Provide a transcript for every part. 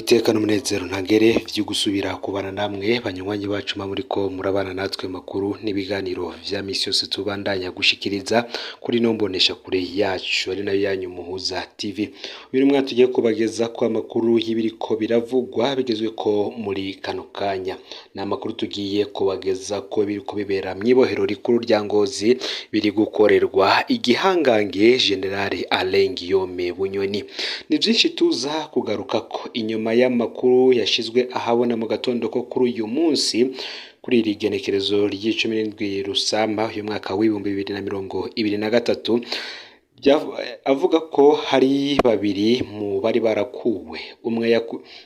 Niteka n'umunezero ntangere vyo gusubira kubana namwe banywanyi bacu muriko murabana natwe makuru n'ibiganiro vya misi yose tubandanya gushikiriza kuri no mbonesha kure yacu ari nayo yanyu Muhuza TV. Uyu mwaka tugiye kubageza ko amakuru y'ibiriko biravugwa bigezwe ko muri kano kanya. Ni amakuru tugiye kubageza ko biriko bibera mw'ibohero rikuru rya Ngozi biri gukorerwa igihangange General Alain Guillaume Bunyoni. Ni vyinshi tuza kugarukako inyuma y'amakuru yashizwe ahabona mu gatondo ko kuri uyu munsi kuri iri genekerezo ry'icumi n'indwi Rusama uyu mwaka w'2023, avuga ko hari babiri mu bari barakuwe, umwe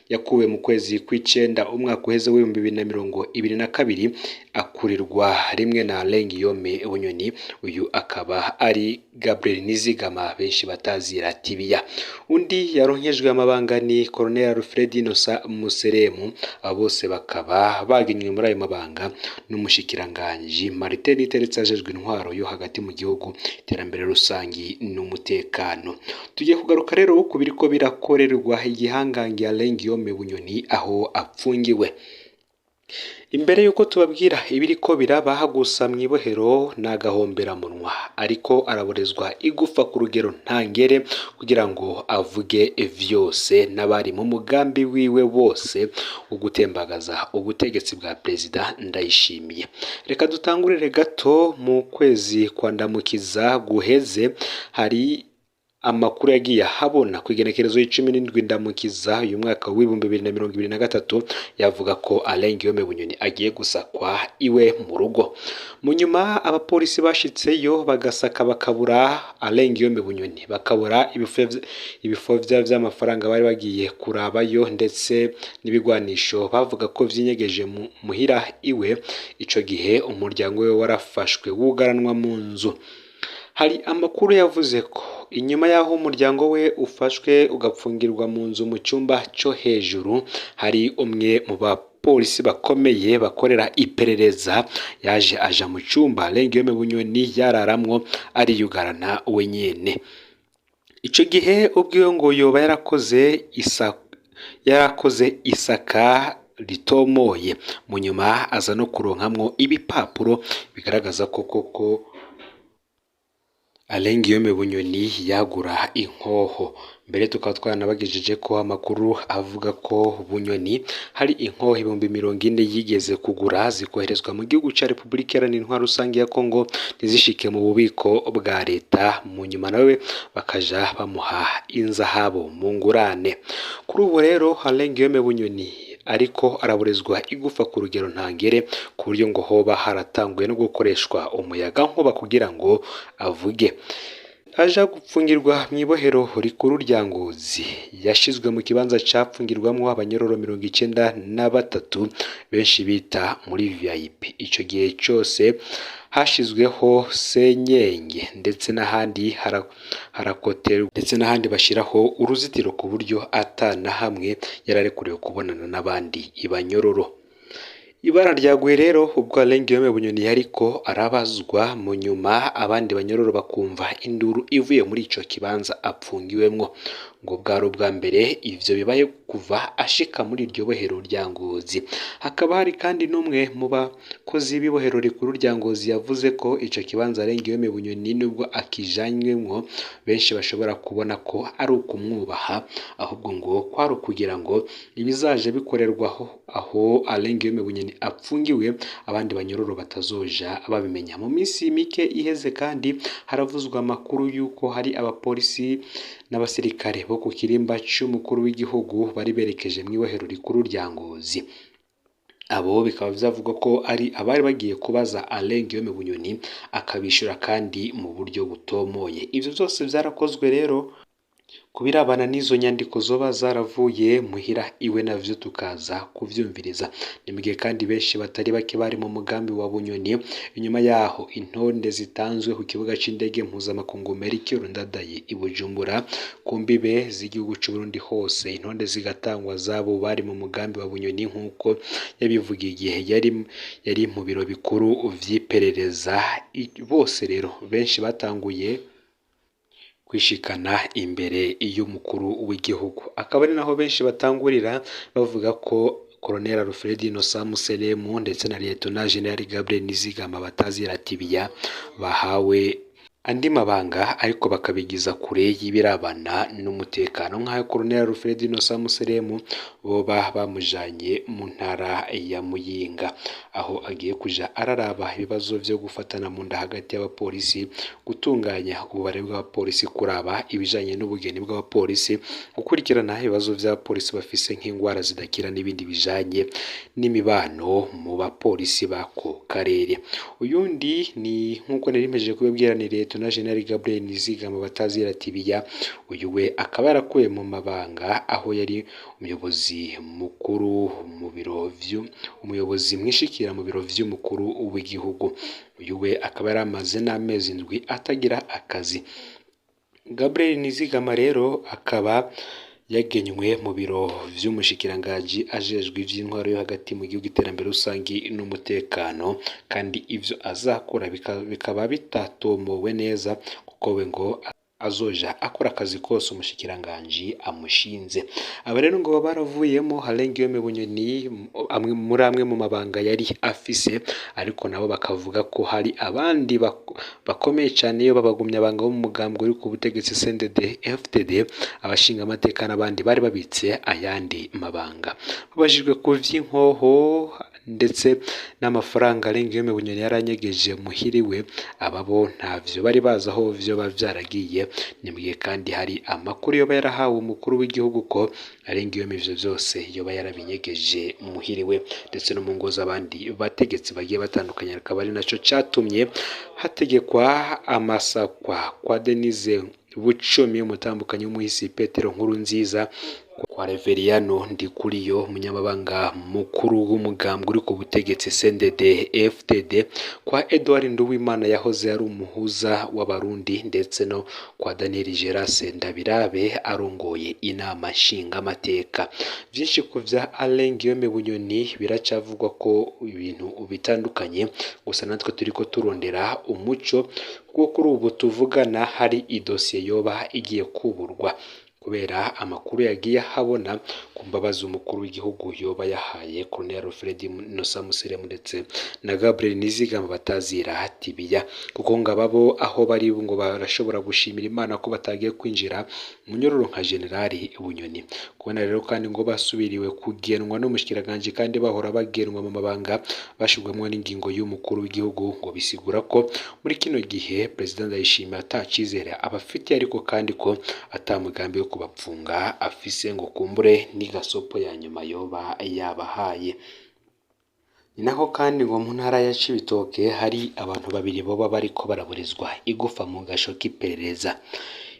yakuwe mu kwezi kw'icenda umwaka uheze w'2022, akurirwa rimwe na Alain Guillaume Bunyoni. Uyu akaba ari Gabriel Nizigama benshi batazira Tibiya. Undi yaronkejwe amabanga ni Colonel Alfred Innocent Museremu. Abo bose bakaba bagenywe muri ayo mabanga n'umushikiranganji Martin Niteretse ajejwe intwaro yo hagati mu gihugu, iterambere rusangi n'umutekano. Tugiye kugaruka rero ku biriko birakorerwa igihangange Alain Guillaume Bunyoni aho apfungiwe. Imbere yuko tubabwira ibiriko biraba gusa mw'ibohero n'agahomberamunwa, ariko araborezwa igufa ku rugero ntangere kugira ngo avuge vyose n'abari mu mugambi wiwe bose wo gutembagaza ubutegetsi bwa Perezida Ndayishimiye. Reka dutangurire gato mu kwezi kwa Ndamukiza guheze. Hari amakuru yagiye ahabona ku igenekerezo y'icumi n'indwi Ndamukiza uyu mwaka w'2023, yavuga ko Alain Guillaume Bunyoni agiye gusakwa iwe mu rugo. Mu nyuma abapolisi bashitseyo bagasaka bakabura Alain Guillaume Bunyoni, bakabura ibifovya vy'amafaranga bari bagiye kurabayo, ndetse n'ibigwanisho bavuga ko vyinyegeje muhira iwe. Ico gihe umuryango we warafashwe wugaranwa mu nzu. Hari amakuru yavuze ko inyuma y'aho umuryango we ufashwe ugapfungirwa mu nzu mu cyumba cyo hejuru, hari umwe mu bapolisi bakomeye bakorera iperereza yaje aja mu cyumba Alain Guillaume Bunyoni yararamwo, ariyugarana wenyene. Ico gihe ubwiwe ngo yoba yarakoze isaka ritomoye, mu nyuma aza no kuronkamwo ibipapuro bigaragaza ko koko Alain Guillaume Bunyoni yagura inkoho. Mbere tukaba twaranabagejeje ko amakuru avuga ko Bunyoni hari inkoho 40,000 yigeze kugura, zikoherezwa mu gihugu ca Repubulika Iharanira Intwaro Rusange ya Kongo, ntizishike mu bubiko bwa leta, mu nyuma nawe bakaja bamuha inzahabu mu ngurane. Kuri ubu rero Alain Guillaume Bunyoni ariko araborezwa igufa ku rugero ntangere, ku buryo ngo hoba haratanguye no gukoreshwa umuyaga nkuba kugira ngo avuge. Aja gupfungirwa mw'ibohero rikuru rya Ngozi, yashizwe mu kibanza capfungirwamwo abanyororo 93 benshi bita muri VIP. Ico gihe cose hashizweho senyenge, ndetse n'ahandi harakoterwa, ndetse n'ahandi bashiraho uruzitiro, ku buryo ata na hamwe yararekuriwe kubonana n'abandi ibanyororo. Ibara ryaguye rero ubwo Alain Guillaume Bunyoni yariko arabazwa, mu nyuma abandi banyororo bakumva induru ivuye muri ico kibanza apfungiwemwo. Ngo bwari ubwa mbere ivyo bibaye kuva ashika muri iryo bohero rya Ngozi. Hakaba hari kandi n'umwe mu bakozi b'ibohero rikuru rya Ngozi yavuze ko ico kibanza Alain Guillaume Bunyoni nubwo akijanywemwo benshi bashobora kubona ko ari ukumwubaha, ahubwo ngo kwari ukugira ngo ibizaje bikorerwaho aho Alain Guillaume Bunyoni apfungiwe abandi banyororo batazoja babimenya. Mu minsi mike iheze kandi haravuzwa amakuru y'uko hari abapolisi n'abasirikare bo ku kirimba c'umukuru w'igihugu bari berekeje mw'ibohero rikuru rya Ngozi. Abo bikaba vyavugwa ko ari abari bagiye kubaza Alain Guillaume Bunyoni, akabishura kandi mu buryo butomoye. Ivyo vyose vyarakozwe. Rero ku birabana n'izo nyandiko zoba zaravuye muhira iwe, navyo tukaza kuvyumviriza. Ni mu gihe kandi benshi batari bake bari mu mugambi wa Bunyoni, inyuma yaho intonde zitanzwe ku kibuga c'indege mpuzamakungu Melchior Ndadaye i Bujumbura, ku mbibe z'igihugu c'u Burundi hose intonde zigatangwa z'abo bari mu mugambi wa Bunyoni, nk'uko yabivugiye igihe yari mu biro bikuru vy'iperereza. Bose rero benshi batanguye kwishikana imbere y'umukuru w'igihugu. Akaba ari naho benshi batangurira bavuga ko Colonel Alfred Innocent Museremu ndetse na Lieutenant General Gabriel Nizigama batazira Tibiya bahawe andi mabanga ariko bakabigiza kure y'ibirabana n'umutekano, nk'aho Colonel Alfred Innocent Museremu boba bamujanye mu ntara ya Muyinga, aho agiye kuja araraba ibibazo vyo gufatana mu nda hagati y'abapolisi, gutunganya ububare bw'abapolisi, kuraba ibijanye n'ubugeni bw'abapolisi, gukurikirana ibibazo vy'abapolisi bafise nk'ingwara zidakira n'ibindi bijanye n'imibano mu bapolisi b'ako karere. Uyundi ni nk'uko nari mpejeje kubibwira ni Lieutenant General Gabriel Nizigama batazira Tibiya, uyu we akaba yarakuwe mu mabanga aho yari umuyobozi mukuru mu biro umuyobozi mwishikira mu biro vy'umukuru w'igihugu. Uyu we akaba yaramaze n'amezi 7 atagira akazi. Gabriel Nizigama rero akaba yagenywe mu biro vy'umushikiranganji ajejwe ivy'intwaro yo hagati mu gihugu, iterambere rusangi n'umutekano, kandi ivyo azakora bikaba bitatomowe neza kuko we ngo azoja akora akazi kose umushikiranganji amushinze. Aba rero ngo baravuyemo Alain Guillaume Bunyoni muri amwe mu mabanga yari afise, ariko nabo bakavuga ko hari abandi bakomeye cyane iyo babagumya banga bo mu mugambwe uri ku butegetsi CNDD FDD, abashinga amateka n'abandi bari babitse ayandi mabanga. Babajijwe ku vy'inkoho ndetse n'amafaranga Alain Guillaume Bunyoni yaranyegeje muhiriwe, ababo ntavyo bari bazi aho vyoba vyaragiye. Ni mu gihe kandi hari amakuru yoba yarahawe umukuru w'igihugu ko Alain Guillaume ivyo vyose yoba yarabinyegeje muhiriwe ndetse no mu ngo z'abandi bategetsi bagiye batandukanye, akaba ari naco catumye hategekwa amasakwa kwa Denise Bucumi, umutambukanyi w'umuhisi Petero Nkurunziza, kwa Reveriyano Ndikuriyo, umunyamabanga mukuru w'umugambwe uri ku butegetsi CNDD FDD, kwa Edouard Nduwimana yahoze ari umuhuza w'abarundi, ndetse no kwa Daniel Gerase Ndabirabe arongoye inama nshingamateka. Vyinshi ku vya Alain Guillaume Bunyoni biracavugwa ko ibintu bitandukanye, gusa natwe turiko turondera umuco kuko kuri ubu tuvugana hari idosiye yoba igiye kuburwa kubera amakuru yagiye ahabona ku mbabazi umukuru w'igihugu yoba yahaye Colonel Alfred Innocent Museremu ndetse na Gabriel Nizigama batazira Tibiya, kuko ngo ababo aho bari ngo barashobora gushimira Imana ko batagiye kwinjira mu nyororo nka General Bunyoni. Kubona rero kandi ngo basubiriwe kugenwa n'umushikiranganji kandi bahora bagenwa mu mabanga bashirwamwo n'ingingo y'umukuru w'igihugu, ngo bisigura ko muri kino gihe President Ndayishimiye atacizere abafitiye, ariko kandi ko atamugambi wo kubapfunga afise, ngo kumbure n'igasopo ya nyuma yoba yabahaye. Ni naho kandi ngo mu ntara ya Cibitoke hari abantu babiri boba bariko baraburizwa igufa mu gasho k'iperereza.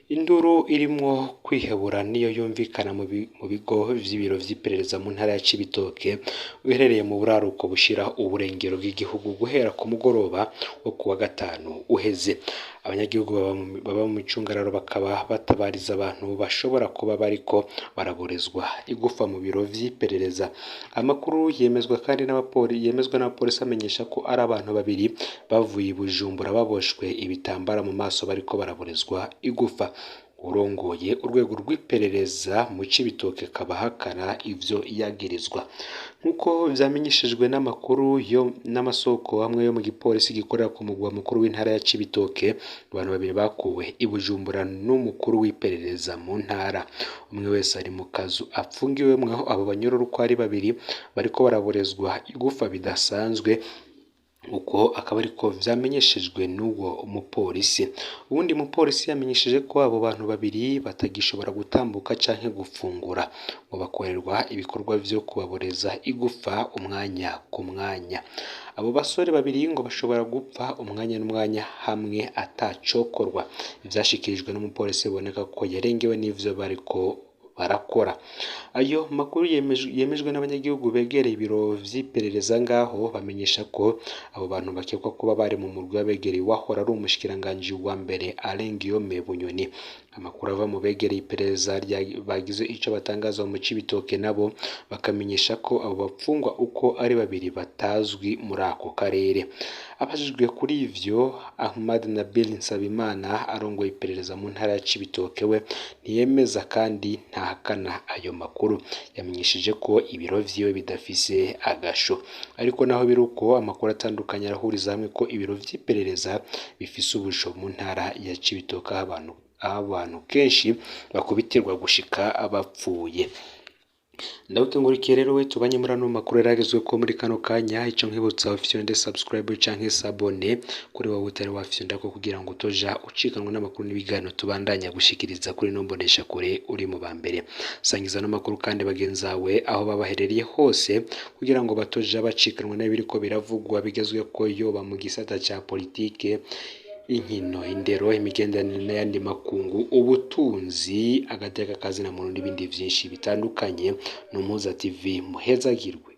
Induru irimwo kwihebura niyo yumvikana mu bigo vy'ibiro vy'iperereza mu ntara ya Cibitoke uherereye mu buraruko bushira uburengero bw'igihugu guhera ku mugoroba wo kuwa gatanu uheze. Abanyagihugu baba mu micungararo bakaba batabariza abantu bashobora kuba bariko baraborezwa igufa mu biro vy'iperereza. Amakuru yemezwa kandi n'abapolisi amenyesha ko ari abantu babiri bavuye i Bujumbura baboshwe ibitambara mu maso bariko baraborezwa igufa. Urongoye urwego rw'iperereza mu Cibitoke akaba ahakana ivyo yagirizwa. Nk'uko vyamenyeshejwe n'amakuru yo n'amasoko amwe yo mu gipolisi gikorera ku mugwa mukuru w'intara ya Cibitoke, abantu babiri bakuwe i Bujumbura n'umukuru w'iperereza mu ntara. Umwe wese ari mu kazu apfungiwemwo, aho abo banyororo uko ari babiri bariko baraborezwa igufa bidasanzwe, uko akaba ariko vyamenyeshejwe n'uwo mupolisi. Uwundi mupolisi yamenyesheje ko abo bantu babiri batagishobora gutambuka canke gufungura, ngo bakorerwa ibikorwa vyo kubaboreza igufa umwanya ku mwanya. Abo basore babiri ngo bashobora gupfa umwanya n'umwanya hamwe atacokorwa. Ivyashikirijwe n'umupolisi biboneka ko yarengewe n'ivyo bariko barakora. Ayo makuru yemejwe n'abanyagihugu begereye ibiro vy'iperereza ngaho, bamenyesha ko abo bantu bakekwa kuba bari mu murwi w'abegereye uwahora ari umushikiranganji wa mbere Alain Guillaume Bunyoni. Amakuru ava mu begereye iperereza bagize ico batangaza mu Cibitoke nabo bakamenyesha ko abo bapfungwa uko ari babiri batazwi muri ako karere. Abajijwe kuri ivyo, Ahmad Nabil Nsabimana arongoye iperereza mu ntara ya Cibitoke we ntiyemeza kandi ntahakana ayo makuru. Yamenyesheje ko ibiro vyiwe bidafise agasho. Ariko naho biri uko, amakuru atandukanye arahuriza hamwe ko ibiro vy'iperereza bifise ubusho mu ntara ya Cibitoke aho abantu kenshi bakubitirwa gushika bapfuye. Ndagukengurikiye rero we tubanye muri ano makuru yaragezwe ko muri kano kanya. Ico nkwibutsa, ufyonde subscribe canke s'abonner kuri wowe utari wafyonda ko, kugira ngo utoja ucikanwa n'amakuru n'ibiganiro tubandanya gushikiriza kuri ino mboneshakure uri mu ba mbere. Sangiza ano makuru kandi bagenzi bawe aho babaherereye hose, kugira ngo batoja bacikanwa n'ibiriko biravugwa bigezweko, yoba mu gisata ca politike, inkino, indero, imigenderanire n'ayandi makungu, ubutunzi, agateka kazina muntu n'ibindi vyinshi bitandukanye. Ni Umuhuza TV, muhezagirwe.